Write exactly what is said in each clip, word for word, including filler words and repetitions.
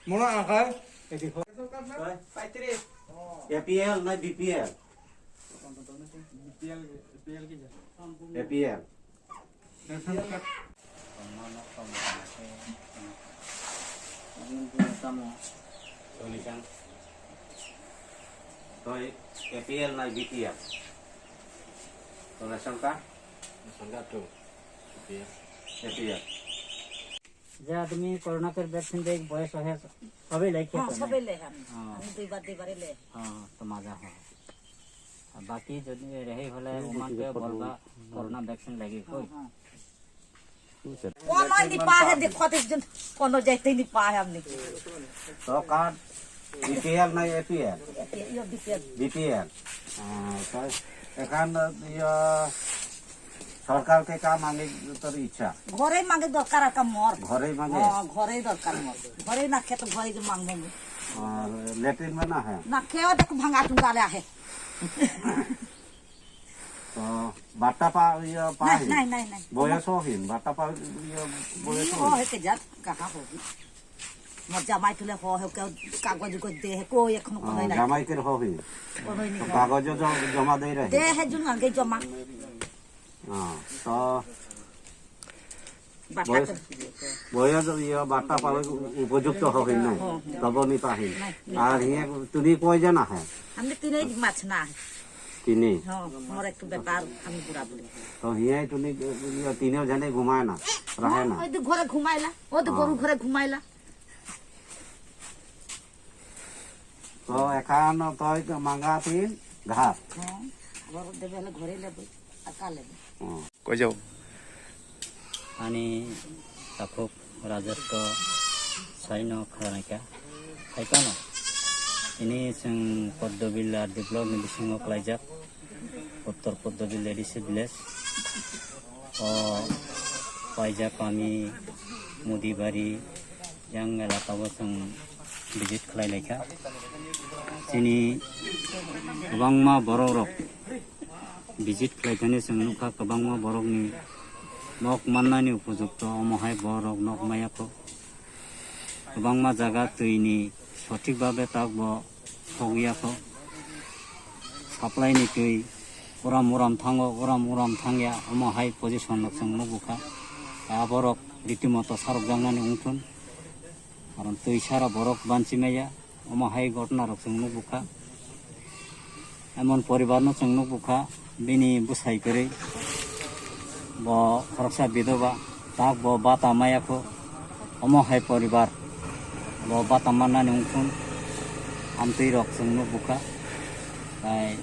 Mona akai. A P L na B P L? A P L. Toi A P L na B P L? Toi ration card? Ration card to A P L. A P L. যে তুমি করোনা কে ভ্যাকসিন দিয়ে বয়স হয়ে সবাই লেখে হ্যাঁ, তো সবাই লেখে আমি। হ্যাঁ। আমি দুইবার, দুইবারই লেখে। হ্যাঁ, তো মজা হয়। আর বাকি যদি রেহাই হলে ওমানকে বলবা করোনা ভ্যাকসিন লাগে কই? হ্যাঁ, হ্যাঁ। কোন হয় নি পাহে দেখো, একজন কোন যাইতে নি পাহে আপনি। তো কার্ড B P L না A P L? ইয়ে, B P L। B P L। হ্যাঁ, তো এখান ইয়ে সরকারকে কা মাগে তোর ইচ্ছা? ঘরে মাগে দরকার আর কা মোর। ঘরে মাগে? হ্যাঁ, ঘরে দরকার মোর। ঘরে না খেতে ঘরে যে মাংবো আমি। আর লেট্রিন মে না হ্যাঁ? না খেয়েও দেখো ভাঙা টুঙ্গালে আহে। তো বাট্টা পা ইয়ে নাই, পাহি? নাই, নাই, নাই। বয়স হহিন, বাট্টা পা ইয়ে বয়স ই হহিন। হো হেকে যাত কাহা হো। মোর জামাই তুলে হ, হ, কেউ কাগজ উগজ দে, হে, কই এখনো ও, কই নাই। জামাইকে হ হে। কই নাই। তো কাগজ জ-, জমা দেই রে। দে হে জুন আগে জমা। ও, তো বাট্টা বয়স, তো। বয়স ইয়ে বাট্টা পালে উপযুক্ত হ হে না। হ্যাঁ, হ্যাঁ। তব নি পাহি। নাই, নাই। আর ইয়ে তুমি কয় জানা হে? আমি তিনে মাছ না। তিনে? হ্যাঁ, মোর একটু ব্যাপার, আমি বুড়া বুড়ি। তো ইয়ে তুমি ইয়ে তিনে জানে ঘুমায় না, রাহে না। ওই তো ঘরে ঘুমাইলা, ও তো হ্যাঁ। গরু ঘরে ঘুমাইলা। তো এখান তই মাঙ্গা তিন ঘাট। হ্যাঁ, ঘর দেবে হলে ঘরে লেবে, আর কা লেবে? হুম। কই যাও? Ani takhuk Rajesh to saino khlaikha. Hai phano tini chwng Poddobil R D block ni bisingo klaijak. Uttor Poddobil A D C village. O paijak kami Mudibari yang elaka o chwng visit khlai laikha. Chini kwbangma borok rok visit khlai thani chwng nukha, kwbangma borok ni nok mannani upojukto omo hai borok nok maya kho. Kwbangma jaga twi ni sothik babe tak bo thok ya kho. Supply ni twi uram uram thango, uram uram thangya, omo hai position rok chwng nukbukha. Aborok ritimoto sarok jaknani wngthun. Karon twi sara borok banchi maya, omo hai ghotna rok chwng nukbukha. Emon poribar no chwng nukbukha, bini bwsai kwrwi. Bo khoroksa bidoba, tak bo bata maya kho. Omo hai poribar bo bata mannani wngthun, amtwi rok chwng nukbukha. Tai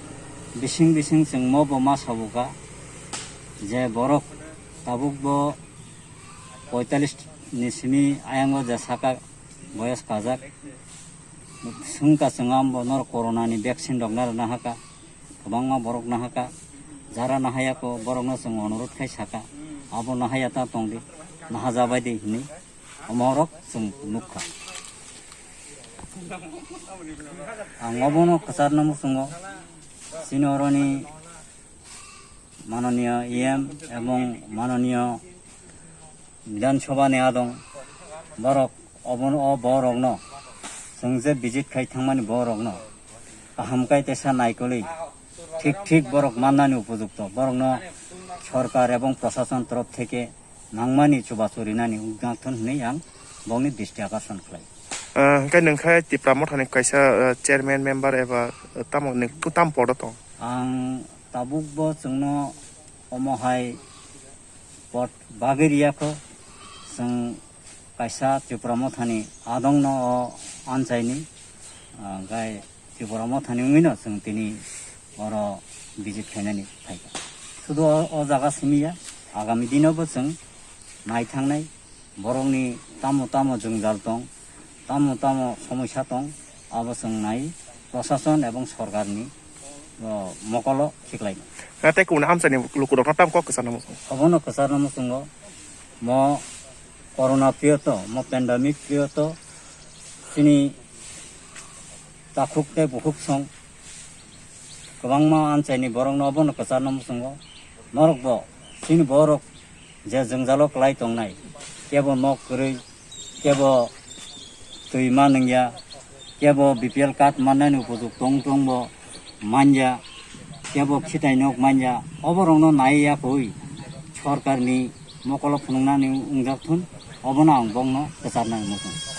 bising bising chwng mo bo ma sabukha je borok tabuk bo poitalis ni simi ayango je saka boyos kajak. Swngkha chwng ambo norok corona ni vaccine rok narwkna hakha. Kwbangma borok nahakha, jara nahayako borokno chwng onorot khai sakha, abo nahaya ta tongdi, nahajabaidi hinwi omorok chwng nukha. Ang obono kwcharno muchungo, chini oroni manoniya E M ebong manoniya Bidhan Sabha ni adong borok obono, o borokno chwng je visit khai thangmani borokno kaham kai tesa naikolwi thik thik borok mannani upojukto borokno sorkar ebong prosason torof theke nangmani chubachu rinani wngnathon hwnwi ang bokni dristi akorson khlai. Ah, hwnkhe nwng khe Tipra Mothani kaisa, ah, chairman member eba, ah, tamo nwng tam podo tong? Ang tabukbo chwngno omo hai pot bagwi riyakho, chwng kaisa Tipra Mothani adongno o anchaini, ah, gai Tipra Mothani wngwino chwng tini oro visit khainani phaikha. Sudu o, o jaga simiya, agami dinobo chwng naithangnai, borokni tamo tamo jwngjal tong, tamo tamo somosya tong, abo chwng nai prosason ebong sorkarni, o, mokolo khiklainai. Na tei kunu amchaini lukurokno tam kok kwcharno muchung? Obono kwcharno muchungo, mo corona period o, mo pandemic period o, chini takhuk tei bukhuk song Kwbangma anchaini borokno obono kwcharno muchungo. Norokbo chini borok je jwngjalo kwlai tongnai, kebo nok kwrwi, kebo twi ma nungya, kebo B P L card mannani upojukto wng tongbo manya, kebo khitai nok manya, oborokno naiya koi sorkarni mokolo phunuknani wngjak thun, obono ang bokno kwcharnai muchung.